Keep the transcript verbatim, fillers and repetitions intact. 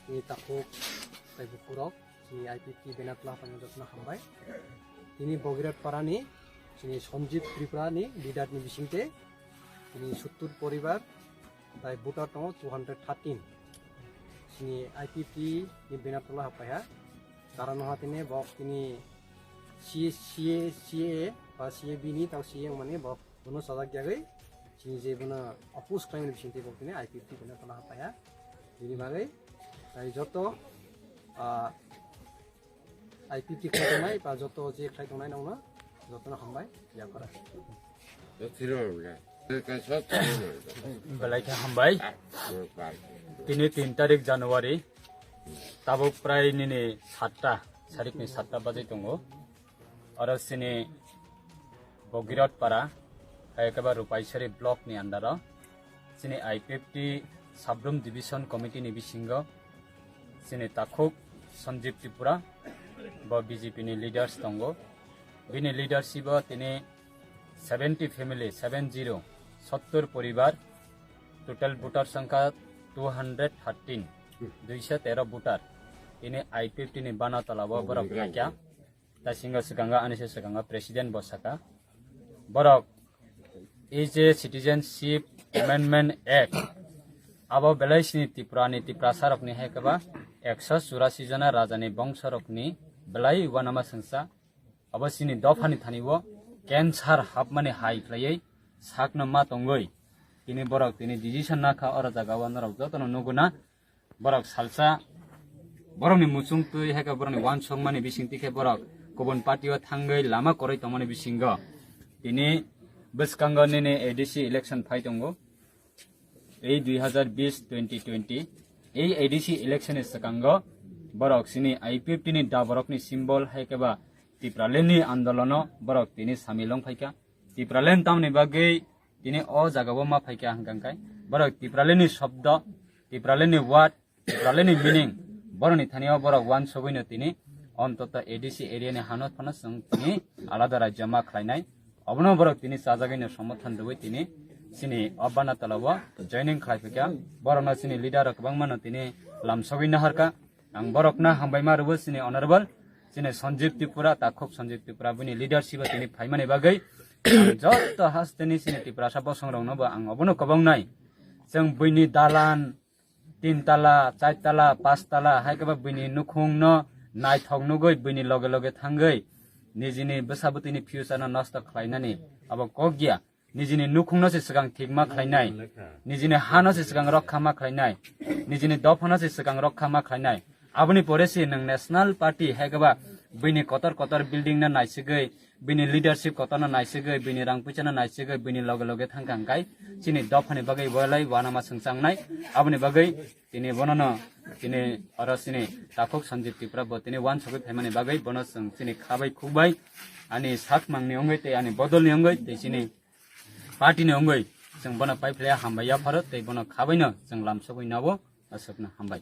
Chini takhuk tei bukhurok, chini I P F T banner tula haphai no jotono hambai. Tini Bogirat Parani, chini Sanjib Tripura ni leader ni bisingte, tini sottur poribar, tai voter tongo two hundred thirteen. Chini I P F T ni banner tula haphai ha. Karon ha tini bok tini C A, C A, C A A ba C A B ni tau C A wngmani bok bono sajak yagwi chini je bono oppose khlaimani bisingtwi bok tini I P F T bono tola haphaiya. Bini bagwi tai joto, ah, I P F T khlai tongnai ba joto je khlai tongnai nokno jotono hambai yakora. Belai khe hambai. Tini tin tarik January, tabuk prai nini satta, sarikni satta bajai tongo. Oro chini Bogirot Para, hai khe ba Rupaisari block ni under o, chini I P F T Sabrum Division Committee ni bisingo, chini takhuk Sanjib Tripura, bo B J P ni leaders tongo. Bini leadership o tini seventy family, seven zero, sottur poribar, total voter sangkha two hundred thirteen, duiso tero voter. Tini I P F T ni bana tola o borok khaikha. Tasingo swkango ani se swkango president bo saka. Borok ei je Citizenship Amendment Act, abo belai sini Tripura ni Tiprasa rokni hai khe ba ekso churasi jona raja ni bongso rokni belai uanama swngsa. Abo sini dopha ni thani o cancer hapmani hai khlaiwi sakno ma tongwi tini borok tini decision nakha oro jaga o norok jotono nugo na. Borok salsa, borokni muchung twi hai khe borokni uansukmani bisingtwi khe borok kubun party o thangwi lama kwrwi tongmani bisingo tini bwskango nini A D C election phai tongo. Ei dui hazar bis twenty twenty, ei A D C election ni swkango borok sini I P F T ni da borokni symbol hai khe ba Tipraland ni andolono borok tini samil wng phaikha. Tipraland tamni bagwi tini o jaga o ma phaikha hwnkha khe borok Tipraland ni shobdo, Tipraland ni word, Tipraland ni meaning, borokni thani o borok uansugwino tini ontoto A D C area ni hano phano chwng tini alada rajyo ma khlainai. Obono borok tini chajagwino somorthon rwui tini chini o bana tola o joining khlai phaikha. Borokno chini leader rok kwbangmano tini lamsogwi naharkha. Ang borokno hambai ma rwo chini honorable, chini Sanjib Tripura, takhuk Sanjib Tripura, bini leadership o tini phaimani bagwi ang joto hasteni chini Tiprasa bosong rokno bo ang obono kwbang nai. Chwng buini dalan, tin tala, char tala, pas tala, hai khe ba buini nukhung no naithok nugwi buini loge loge thangwi nijini bwsa bwtwini future no nosto khlainani abo kok ya. Nijini nukhungno se swkang thik ma khlainai, nijini hano se swkang rokha ma khlainai, nijini dophano se swkang rokha ma khlainai. Aboni pore se nwng National Party hai khe ba buini kotor kotor building no naisigwi, buini leadership kotor no naisigwi, buini rang puisa no naisigwi, buini loge loge thangkha hwnkhe chini dophani bagwi bolai uanama swngchangnai. Aboni bagwi tini bonono tini oro chini takhuk Sanjib Tripura bo tini uansugwi phaimani bagwi bono chwng chini khabai khukbai ani sakmangni wngwi tei ani bodolni wngwi tei chini party ni wngwi chwng bono paiphlaiya hambai yapharo tei bono khabaino chwng lamsogwi nabo aswkno hambai.